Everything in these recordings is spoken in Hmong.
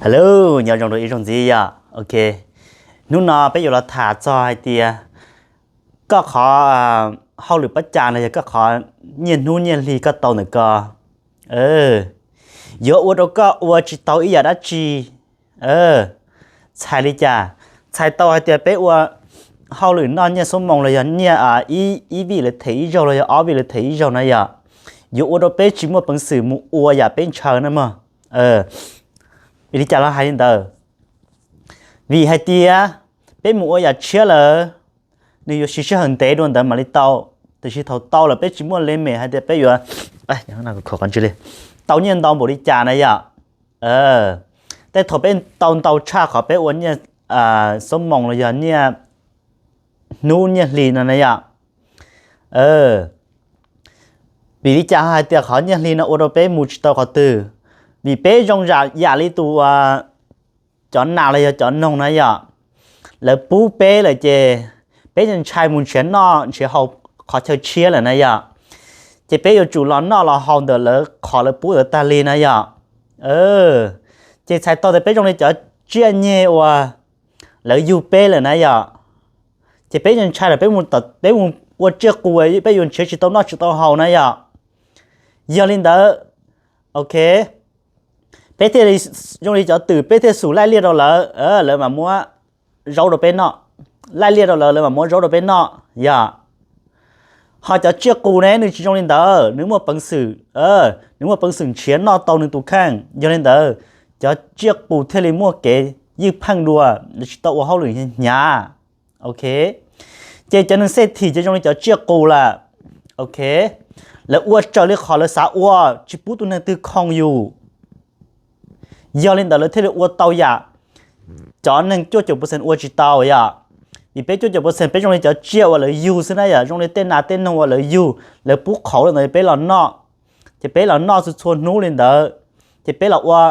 Hello, nyob zoo rau ib zaug ntxiv yom. Ok, hnub no peb yuav los tham txog hais tias koj qhov hauj lwm pab cas los yog koj qhov nyiaj hnub nyiaj hli koj tau ntawm ko yuav ua rau koj ua tsis tau ib yam dab tsi. Txhais li cas? Txhais tau hais tias peb ua hauj lwm noj nyiaj xuab moos los yog nyiaj ib vij lawv them ib zaug los yog ob vij lawv them ib zaug na yom, yuav ua rau peb tsis muaj peev xwm mus ua yam peb ntshaw na mog. Vim li cas los hais li ntawd? Vim hais tias peb mus ua yam tshiab lawm, nws yuav siv sij hawm ntev dua ntawd mam li tau. Tiam sis thaum tau lawm peb tsis muaj limit hais tias peb yuav tau nyiaj ntau npaum li cas na yom. Tej thaum peb tau ntau tshaj qhov peb ua nyiaj xuab moos los yog nyiaj hnub nyiaj hli no na yom. Vim li cas hais tias qhov nyiaj hli no ua rau peb mus tsis tau qhov twg? Vim peb zoo yam li tus cov nas los yog cov noog na yom, lawv pub peb lawm ces peb ntshai mus nrhiav noj nrhiav haus qhov chaw tshiab lawm na yom, ces peb yuav tsum los noj los haus ntawm lawv qhov lawv pub ntawd tag li na yom. Ces txhais tau tias peb zoo li cov tsiaj nyeg uas lawv yug peb lawm na yom, ces peb ntshai lawm peb mus ua tsiaj qus peb yuav nrhiav tsis tau noj tsis tau haus na yom. Yog li ntawd, ok, peb thiaj li zoo li cov twm peb thiaj xus laij liaj rau lawv, lawv mam muab zaub rau peb noj, laij liaj rau lawv lawv mam muab zaub rau peb noj yom. Ho cov tsiaj qus ne nws tsis zoo li ntawd, nws muaj peev xwm, nws muaj peev xwm nrhiav noj tau nws tus kheej. Yog li ntawd, cov tsiaj qus thiaj li muaj kev ywj pheej dua, lawv tsis tau ua hauj lwm hnyav. Ok, ces cov neeg xej thim ces zoo li cov tsiaj qus lawm. Ok, lawv ua raws li qhov lawv xav ua, tsis pub tus neeg twg khoo yus. Yog li ntawd lawv thiaj li ua tau yam cov neeg cuaj caum percent ua tsis tau yom. Vim peb cuaj caum percent peb zoo li cov tsiaj uas lawv yug xwb na yom, zoo li tej nas tej noog uas lawv yug, lawv pub qhauv rau ntawd peb los noj, ces peb los noj txhua txhua hnub li ntawd, ces peb los ua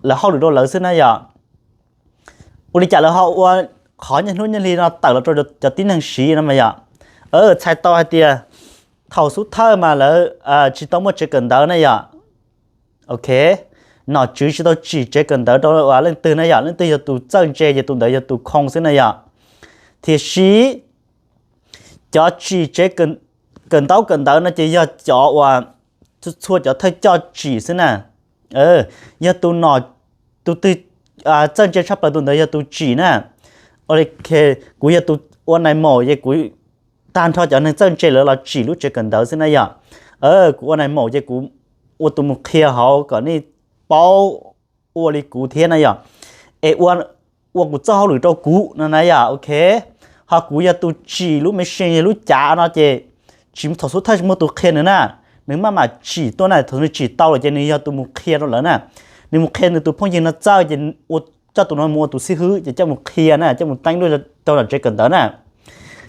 lawv hauj lwm rau lawv xwb na yom. Ua li cas lawv ho ua qhov nyiaj hnub nyiaj hli no tawm los rau cov tib neeg siv no mas yom? Txhais tau hais tias thaum xub thawj mas lawv tsis tau muaj tsev kawm ntawv na yom. Ok, nom tswv tsis tau tsim tsev kawm ntawv rau leej twg na yom, leej twg yog tus txawj ntse ces tus ntawd yog tus khoo xwb na yom. Tiam sis cov tsim tsev kawm ntaub kawm ntawv no ces yog cov uas txhua cov thawj coj tsim xwb na. Yog tus nom, tus twg txawj ntse tshaj plaws tus ntawd yog tus tsim na. Ok, kuv yog tus ua nais maum ces kuv tag nrho cov neeg txawj ntse lawv los tsim lub tsev kawm ntawv xwb na yom. Kuv ua nais maum ces kuv ua tus mus qhia hauv kom nej paub ua li kuv thiab na yom. Es ua, ua kuv txoj hauj lwm rau kuv no na yom. Ok, ho kuv yog tus tsim lub machine yog lub cav no ces tsis, thaum xub thawj tsis muaj tus qhia nws na, nws maj mam tsim tuaj na, thaum nws tsim tau lawm ces nws yog tus mus qhia rau lawv na. Nws mus qhia nws tus phooj ywg no txawj ces ua, coj tus no mus ua tus xib hwb ces coj mus qhia na, coj mus teeb rau tom tsev kawm ntawv na.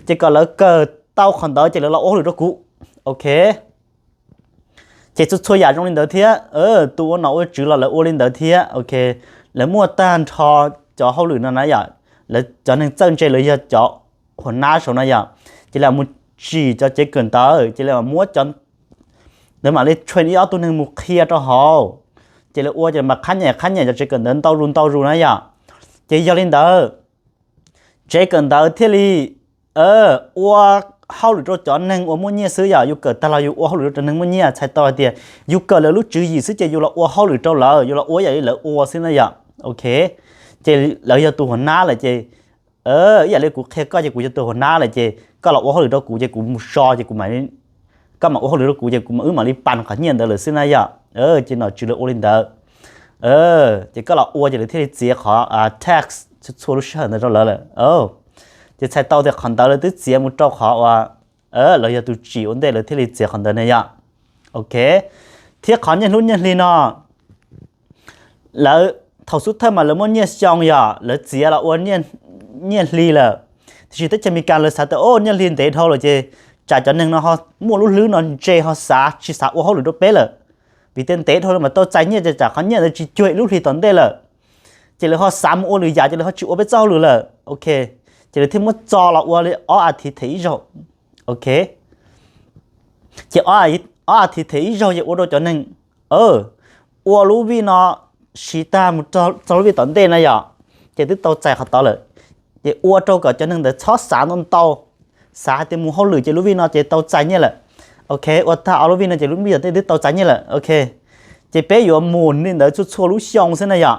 Ces kom lawv kawm tau qhov ntawd ces lawv los ua hauj lwm rau kuv. Ok, ces txhua txhua yam zoo li ntawd thiab. Tus ua nom ua tswv los lawv ua li ntawd thiab. Ok, lawv muaj tag nrho cov hauj lwm no na yom. Lawv cov neeg txawj ntse lawv yog cov huas nab saud na yom, ces lawv mus tsim cov tsev kawm ntawv ces lawv mam muab cov, lawv mam li train ib ob tug neeg mus qhia rau hauv, ces lawv ua ces mam qhab nyem qhab nyem cov tsev kawm ntawv ntau zus ntau zus na yom. Ces yog li ntawd, tsev kawm ntawv thiaj li ua hauj lwm rau cov neeg uas muaj nyiaj xwb yom. Yus kawm tag los yus ua hauj lwm rau cov neeg muaj nyiaj, txhais tau hais tias yus kawm lawv lub tswv yim xwb ces yus los ua hauj lwm rau lawv, yus los ua ib yam li lawv ua xwb na yom. Ok, ces lawv yog tus huas nab lawm ces ib yam li kuv qhia koj ces kuv yog tus huas nab lawm ces koj los ua hauj lwm rau kuv ces kuv mus so ces kuv mam, koj mam ua hauj lwm rau kuv ces kuv mam, wb mam li pas qhov nyiaj ntawd lawm xwb na yom. Ces nom tswv lawv ua li ntawd. Ces koj los ua ces lawv thiaj li txiav qhov tax txhua lub sij hawm ntawd rau lawv lawm. Ces txhais tau tias qhov ntawd lawv twb txiav mus rau qhov uas lawv yog tus tsim ua ntej lawv thiaj li txiav qhov ntawd na yom. Ok, thiab qhov nyiaj hnub nyiaj hli no lawv thaum xub thawj mas lawv muab nyiaj xyoo yom, lawv txiav los ua nyiaj hli lawm. Tiam sis teb chaws Amelikas lawv xav tias o nyiaj hli ntev dhau lawm ces tsam cov neeg no ho muaj lub hlwb no ntse ho xav tsis xav ua hauj lwm rau peb lawm. Vim tias ntev dhau lawm mas tau txais nyiaj ces tsam qhov nyiaj ntawd tsis cuag ib lub hli tom ntej lawm. Ces lawv ho xav mus ua lwm yam ces lawv ho tsis ua peb txoj hauj lwm lawm. Ok, ces lawv thiaj muab txo los ua li ob as thiv them ib zaug. Ok, ces ob as thiv them ib zaug ces ua rau cov neeg ua lub vij no siv tag mus txog lub vij tom ntej na yom, ces twb tau txais qhov tod lawm. Ces ua rau kom cov neeg ntawd txhob xav ntau ntau, xav hais tias mus hauj lwm ces lub vij no ces tau txais nyiaj lawm. Ok, ua tag ob lub vij no ces lub vij tom ntej twb tau txais nyiaj lawm. Ok, ces peb yuav mus li ntawd txhua txhua lub xyoo xwb na yom.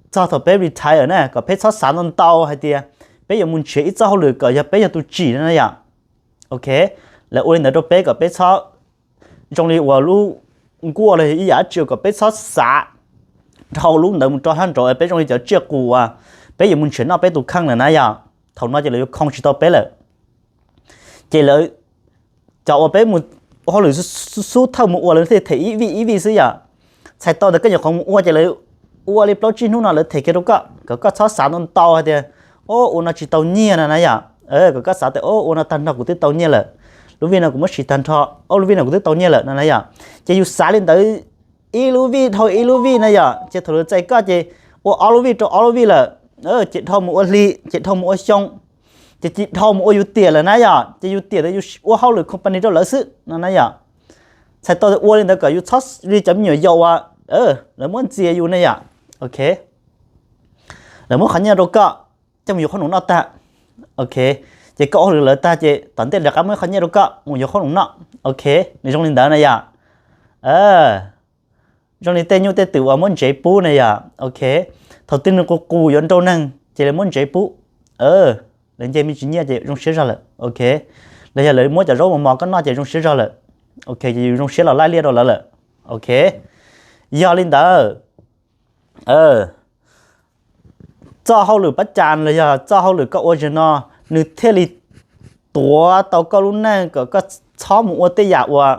Txog thaum peb retire na, kom peb txhob xav ntau ntau hais tias peb yuav mus nrhiav ib txoj hauj lwm kom yog peb yog tus tsim na yom. Ok, lawv ua li ntawd rau peb kom peb txhob zoo li uas lub nkuaj los ib yam dab tsi kom peb txhob xav dhau lub ntawd mus rau sab nraud, peb zoo li cov tsiaj qus uas peb yuav mus nrhiav noj peb tus kheej lawm na yom. Thaum no ces lawv yuav khoo tsis tau peb lawm. Ces lawv, cov uas peb mus ua hauj lwm xub thawj mus ua lawv thiaj them ib vij ib vij xwb yom. Txhais tau ntawd koj nyuam qhuav mus ua ces lawv ua li plaub tsib hnub no lawv them kiag rau koj kom koj txhob xav ntau ntau hais tias, o, ua no tsis tau nyiaj no na yom. Kom koj xav tias, o, ua no tag nrho kuv twb tau nyiaj lawm, lub vij no kuv muab siv tag nrho, o, lub vij no kuv twb tau nyiaj lawm no na yom. Ces yus xav li ntawd ib lub vij dhau ib lub vij na yom, ces thaum lawv txais koj ces ua ob lub vij rau ob lub vij lawm, ces dhau mus ua hli, ces dhau mus ua xyoo, ces cia dhau mus ua yus tiam lawm na yom. Ces yus tiam ntawd yus ua hauj lwm company rau lawv xwb no na yom. Txhais tau ua li ntawd kom yus txhob li cov me nyuam yaus uas lawv muab ntxias yus ne yom. Ok, lawv muab qhov nyiaj rau koj coj mus yuav qhob noom noj tag. Ok, ces koj ua hauj lwm lawv tag ces tom ntej lawv rov qab muab qhov nyiaj rau koj mus yuav qhob noom noj. Ok, nws zoo li ntawd na yom. Zoo li tej nyuj tej twm uas muab ntsev pub na yom. Ok, thaum twg nws qus qus yuav nrau neeg ces lawv muab ntsev pub, lawv nce me ntsis nyiaj ces zoo siab zog lawm. Ok, los yog lawv muab cov zaub mos mos koj noj ces zoo siab zog lawm. Ok, ces yus zoo siab los laij liaj rau lawv lawm. Ok, yog li ntawd, txoj hauj lwm pab cas los yog txoj hauj lwm koj ua zaum no, nws thiaj li tuav tau koj lub neej kom koj txhob mus ua tej yam uas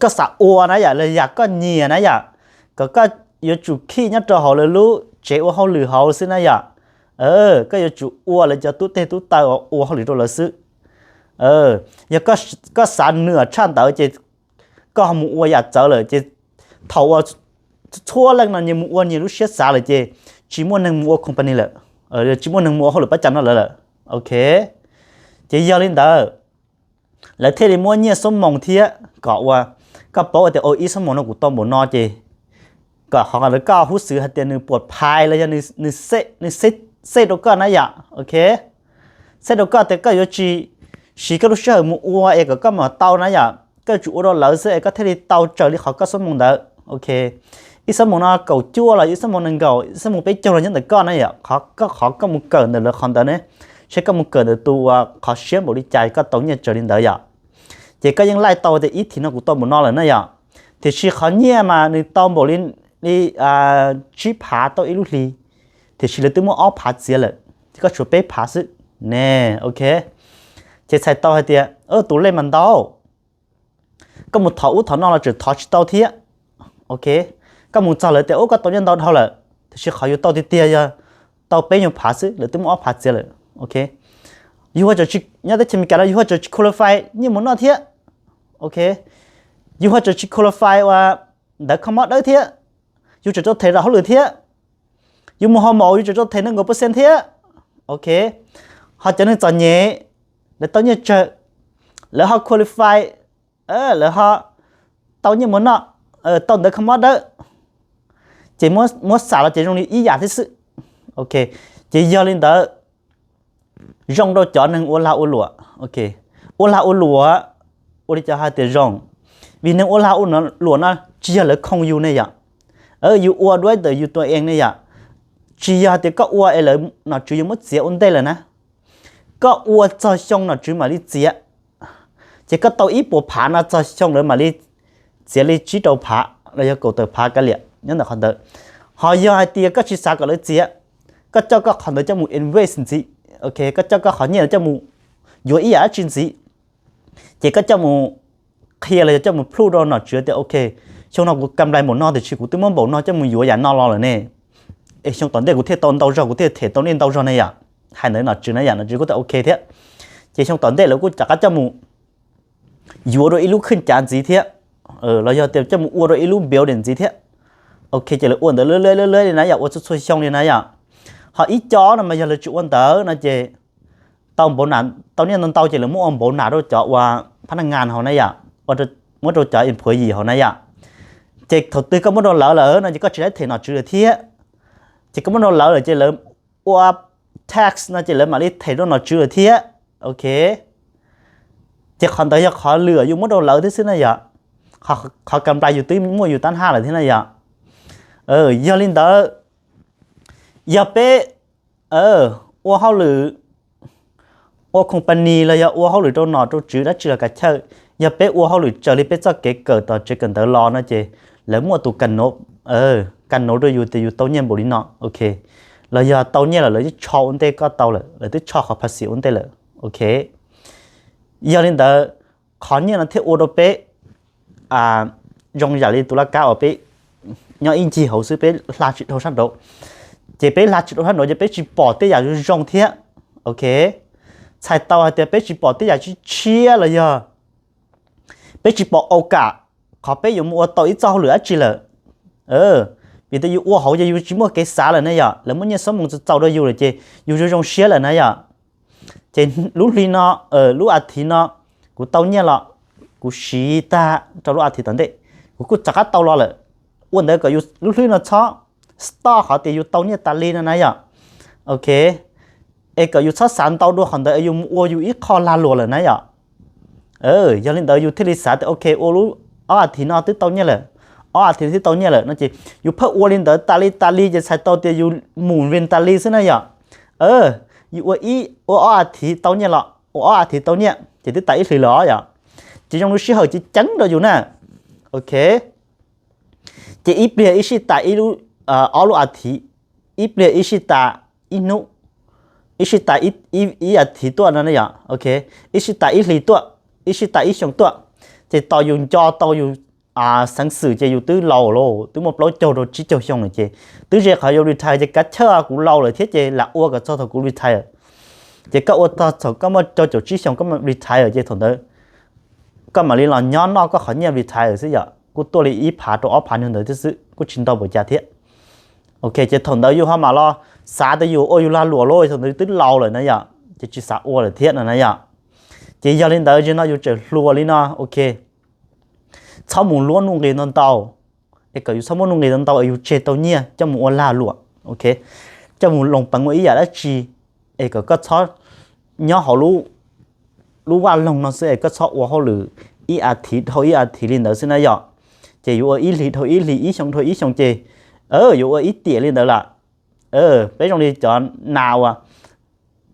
koj xav ua na yom, los yam koj nyiam na yom, kom koj yuav tsum keep nyob rau hauv lawv lub tsev ua hauj lwm hauv xwb na yom. Koj yuav tsum ua lawv cov tub teg tub taw ua hauj lwm rau lawv xwb. Yog koj xav nyiam tshaj ntawd ces koj ho mus ua yam txawv lawm ces thaum uas txhua leej no nyias mus ua nyias lub siab xav lawm ces tsis muaj neeg mus ua company lawm, tsis muaj neeg mus ua hauj lwm pab cas no lawm lawm. Ok, ces yog li ntawd lawv thiaj li muab nyiaj xuab moos thiab kom ua, koj paub tias ib xuab moos no kuv tau npaum no ces kom qhov lawv koj huj xwm hais tias nws puas phais los yog nws xej rau koj na yom. Ok, xej rau koj tias koj yuav tsis siv koj lub sij hawm mus ua es kom koj mam tau na yom, koj yuav tsum ua rau lawv xwb es koj thiaj li tau raws li qhov koj xuab moos ntawd. Ok, ib xuab moos no kaum cuaj los ib xuab moos nees nkaum, ib xuab moos peb caug los nyob ntawm koj na yom, koj qhov koj mus kawm ntawm lawv qhov ntawd ne, seb koj mus kawm ntawm tus uas qhov siab npaum li cas koj tau nyiaj raws li ntawd yom. Ces koj yeej laij tau tias ib thim no kuv tau npaum no lawm na yom, tiam sis qhov nyiaj mas nws tau npaum li, li tsib phav tau ib lub hli, tiam sis lawv twb muab ob phav txiav lawm, ces koj tshuav peb phav xwb ne. Ok, ces txhais tau hais tias tus lej mas ntau, koj mus thov ub thov no los tseem thov tsis tau thiab. Ok, koj mus txog lawv tias ub koj tau nyiaj ntau dhau lawm, tiam sis qhov yus tau tiag tiag yog tau peb nyuag phav xwb, lawv twb muab ob phav txiav lawm. Ok, yus ho tseem tsis, nyob teb chaws Amelikas no yus ho tseem tsis qualify nyiaj mov noj thiab. Ok, yus ho tseem tsis qualify ua ntawv kho mob dawb thiab, yus tseem tau them rau hauj lwm thiab, yus mus ho maum yus tseem tau them nees nkaum percent thiab. Ok, ho cov neeg txom nyem, lawv tau nyiaj tsawg, lawv ho qualify, lawv ho tau nyiaj mov noj, tau ntawv kho mob dawb, ces muab xam los ces zoo li ib yam thiab xwb. Ok, ces yog li ntawd zoo rau cov neeg ua lag ua luam. Ok, ua lag ua luam, ua li cas hais tias zoo? Vim neeg ua lag ua luam no tsis yog lawv khoo yus ne yom, yus ua duab ntawm yus tus ees ne yom. Tsis yog hais tias koj ua es lawv nom tswv yuav muab txiav ua ntej lawm na, koj ua txog xyoo nom tswv mam li txiav, ces koj tau ib puas phav no txog xyoo lawv mam li txiav li tsib rau phav los yog kaum tawm phav kav liam nyob ntawm qhov ntawd. Ho yog hais tias koj tsis xav kom lawv txiav, koj coj koj qhov ntawd coj mus invest ntxiv, ok, koj coj koj qhov nyiaj coj mus yuav ib yam dab tsi ntxiv, ces koj coj mus qhia los yog coj mus prove rau nom tswv tias ok, xyoo no kuv kam nplais npaum no tiam sis kuv twb muab npaum no coj mus yuav yam no los lawm ne, es xyoo tom ntej kuv thiaj tau ntau zog, kuv thiaj them tau nej ntau zog ne yom. Hais ntawd nom tswv na yom, nom tswv kuj tias ok thiab. Ces xyoo tom ntej lawv kuj rov qab coj mus yuav rau ib lub khwj cav ntxiv thiab, los yog tias coj mus ua rau ib lub building ntxiv thiab. Ok, ces lawv ua ntawd lawv li na yom, ua txhua txhua xyoo li na yom. Ho ib co no mas yog lawv tsis ua ntawd no ces tau npaum na, tau nyiaj ntau ntau ces lawv muab ua npaum na rau cov ua phab naj ngas hauv na yom, muab rau cov employee hauv na yom. Ces thaum twg koj muab rau lawv lawm no ces koj tsis tau them nom tswv lawm thiab. Ces koj muab rau lawv lawm ces lawv ua tax no ces lawv mam li them rau nom tswv lawm thiab. Ok, ces qhov ntawd yog qhov lwm yus muab rau lawv thiab xwb na yom. Qhov kam nplais yus twb muaj yus tab haj lawm thiab na yom. Yog li ntawd, yog peb ua hauj lwm ua company los yog ua hauj lwm rau nom rau tswv dab tsi los kav chawj, yog peb ua hauj lwm raws li peb txoj kev kawm tom tsev kawm ntawv los no ces lawv muaj tus kam nov rau yus tias yus tau nyiaj npaum li no, ok, los yog tau nyiaj lawm lawv twb tso ua ntej koj tau lawm, lawv twb tso qhov phas xim ua ntej lawm, ok. Yog li ntawd, qhov nyiaj no thiaj ua rau peb zoo yam li tus laj kab uas peb nyob ib ncig hauv xwb peb hla tsis dhau sab nraud. Ces peb hla tsis dhau sab nraud ces peb tsis pom tej yam zoo zoo thiab, ok. Txhais tau hais tias peb tsis pom tej yam tshiab tshiab los yog peb tsis pom au kam qhov peb yuav mus ua tau ib txoj hauj lwm dab tsi lawm. Vim tias yus ua hauv ces yus tsis muaj kev xav lawm na yom, lawv muab nyiaj xuab moos txaus txaus rau yus lawm ces yus zoo zoo siab lawm na yom. Ces lub hli no, lub as thiv no kuv tau nyiaj los kuv siv tag rau lub as thiv tom ntej, kuv kuj rov qab tau los lawm. Ua ntawd kom yus lub hlwb no txhob stop qhov tias yus tau nyiaj tas li no na yom. Ok, es kom yus txhob xav ntau dua qhov ntawd es yus mus ua yus ib qho lag luam lawm na yom. Yog li ntawd yus thiaj li xav tias ok, ua lub ob as thiv no twb tau nyiaj lawm, ob as thiv twb tau nyiaj lawm no ces yus pheej ua li ntawd tas li tas li ces txhais tau tias yus mus vin tas li xwb na yom. Yus ua ib, ua ob as thiv tau nyiaj los ua ob as thiv tau nyiaj ces twb tas ib hlis lawm os yom. Ces zoo li sij hawm ceev ceev rau yus na. Ok, ces ib pliag ib sij tas ib lub, ob lub as thiv, ib pliag ib sij tas ib hnub, ib sij tas ib as thiv tuaj no na yom. Ok, ib sij tas ib hlis tuaj, ib sij tas ib xyoos tuaj, ces tos yus nco tau yus xeev xwm ces yus twb laus lawm, twb muaj plaub caug rau tsib caug xyoo lawm ces twb ze qhov yuav retire ces kav chawj kuv laus lawm thiab ces lam ua kom txog thaum kuv retire. Ces koj ua txog thaum koj muaj rau caum tsib xyoos koj muaj retire ces thaum ntawd koj mam li los nyob noj koj qhov nyiaj retire xwb yom, kuj tuaj li ib phav rau ob phav nyob ntawd thiab xwb, kuj tsis ntau npaum cas thiab. Ok, ces thaum ntawd yus ho mam los xav tias yus ua yus lag luam lawm, thaum ntawd yus twb laus lawm na yom, ces tsis xav ua lawm thiab no na yom. Ces yog li ntawd zaum no yus tseem hluas li no, ok, txhob mus luab nuj nqis ntau ntau, es kom yus txhob muab nuj nqis ntau ntau es yus tseg tau nyiaj coj mus ua lag luam, ok, coj mus loos peev ua ib yam dab tsi, es kom koj txhob nyob hauv lub vaj loog no xwb es koj txhob ua hauj lwm ib as thiv dhau ib as thiv li ntawd xwb na yom. Ces yuav ua ib hlis dhau ib hlis, ib xyoo dhau ib xyoo ces yuav ua ib tiam li ntawd lawm. Peb zoo li cov nas uas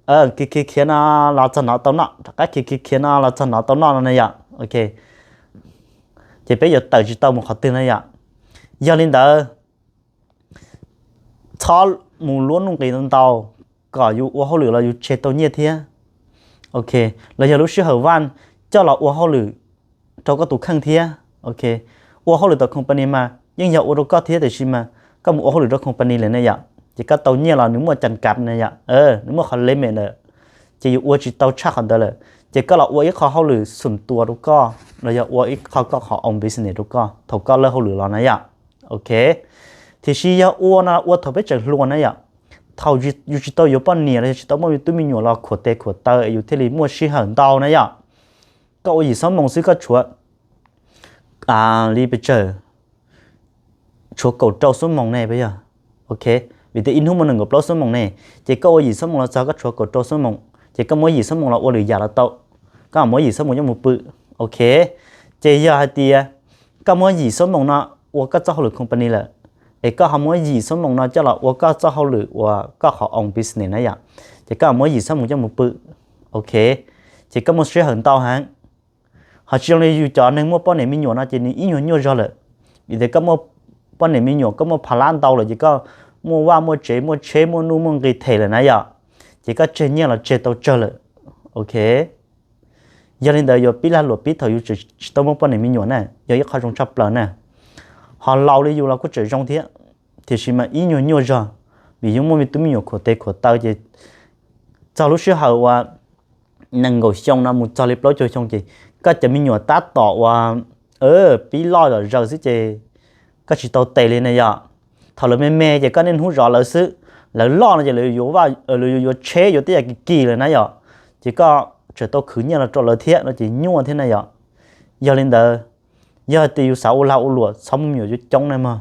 khiav khiav khiav no los txog nov tau noj, rov qab khiav khiav khiav no los txog nov tau noj no na yom. Ok, ces peb yuav tawm tsis tau mus qhov twg na yom. Yog li ntawd, txhob mus luab nuj nqis ntau ntau kom yus ua hauj lwm los yus tseg tau nyiaj thiab. Ok, los yog lub sij hawm vaj coj los ua hauj lwm rau koj tus kheej thiab. Ok, ua hauj lwm tom company mas yeej yog ua rau koj thiab tiam sis mas koj mus ua hauj lwm rau company lawm ne yom, ces koj tau nyiaj los nws muaj cas kav ne yom, nws muaj qhov limit lawm, ces yus ua tsis tau tshaj qhov ntawd lawm, ces koj los ua ib qho hauj lwm xum tua rau koj los yog ua ib qho koj qhov own business rau koj thaum koj lig hauj lwm los na yom. Ok, tiam sis yog ua no ua thaum peb tseem hluas na yom, thaum yus tsis tau yuav poj niam los yog tsis tau muaj tub me nyuam los khuam tes khuam taw es yus thiaj li muaj sij hawm ntau na yom. Koj ua yim xuab moos xwb koj tshuav li pes tsawg, tshuav kaum rau xuab moos ne puas yog? Ok, vim tias ib hnub muaj nees nkaum plaub xuab moos ne, ces koj ua yim xuab moos los txog koj tshuav kaum rau xuab moos, ces koj muab yim xuab moos los ua lwm yam los tau, koj muab yim xuab moos coj mus pw. Ok, ces yog hais tias koj muab yim xuab moos no ua koj txoj hauj lwm company lawm, es koj ho muab yim xuab moos no coj los ua koj txoj hauj lwm uas koj qhov own business na yom, ces koj muab yim xuab moos coj mus pw. Ok, ces koj muaj sij hawm ntau heev. Ho tsis zoo li yus cov neeg muaj poj niam me nyuam no ces nws ib nyuag nyuaj zog lawm, vim tias koj muaj poj niam me nyuam koj muaj pha lab ntau lawm ces koj muaj vaj muaj tsev muaj tsheb muaj nuj muaj nqis them lawm na yom, ces koj tseg nyiaj los tseg tau tsawg lawm. Ok, yog li ntawd yuav pib lag luam pib thaum yus tseem tsis tau muaj poj niam me nyuam na yog ib qho zoo tshaj plaws na. Ho laus li yus los kuj tseem zoo thiab, tiam sis mas ib nyuag nyuaj zog, vim yus muaj me tub me nyuam khuam tes khuam taw ces txog lub sij hawm uas nees nkaum xyoo no mus txog li plaub caug xyoo ces koj cov me nyuam tab tom uas pib loj zom zaws xwb ces koj tsis tau tes li na yom. Thaum lawv me me ces koj niaj hnub zov lawv xwb, lawv loj no ces lawv yuav vaj, lawv yuav tsheb yuav tej yam kim kim lawm na yom, ces koj tseem tau khwv nyiaj los rau lawv thiab no ces nyuaj thiab na yom. Yog li ntawd, Yog tias yus xav ua lag ua luam txhob muaj me nyuam coob coob na mog.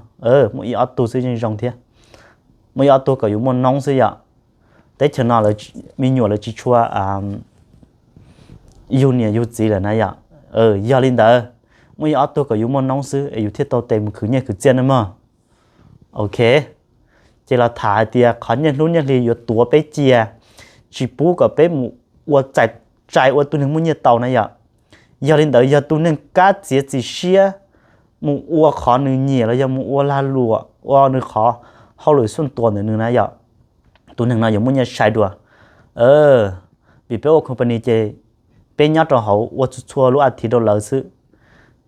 Muaj ib ob tug xwb yeej zoo thiab. Muaj ib ob tug kom yus muaj noob xwb yom. Teb chaws no me nyuam lawv tsis tshua yug niam yug txiv lawm na yom. Yog li ntawd, muaj ib ob tug kom yus muaj noob xwb es yus thiaj tau tes mus khwv nyiaj khwv txiaj na mog. Ok, ces los tham hais tias qhov nyiaj hlub nyiaj hli yuav tuav peb cia, tsis pub kom peb mus ua txais tsa ua tus neeg muaj nyiaj tau na yom. Yog li ntawd yog tus neeg kab txiav txim siab mus ua qhov nws nyiam los yog mus ua lag luam ua nws qhov hauj lwm xuj tuas ntawm nws na yom, tus neeg no yuav muaj nyiaj sai dua. Vim peb ua company ces peb nyob rau hauv ua txhua txhua lub a thiv rau lawv xwb.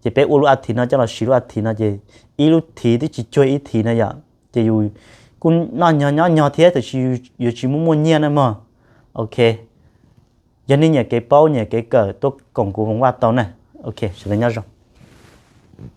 Ces peb ua lub a thiv no coj los siv lub a thiv no ces ib lub thiv twb tsis cuag ib thiv na yom. Ces yus kuj noj nyog nyob nyog thiab tab sis yuav tsis muaj muaj nyiaj na mog. Ok, yog nej nyiam kev paub nyiam kev kawm tuaj koom kuv Voos Vaj tau na. Ok, sawv daws nyob zoo.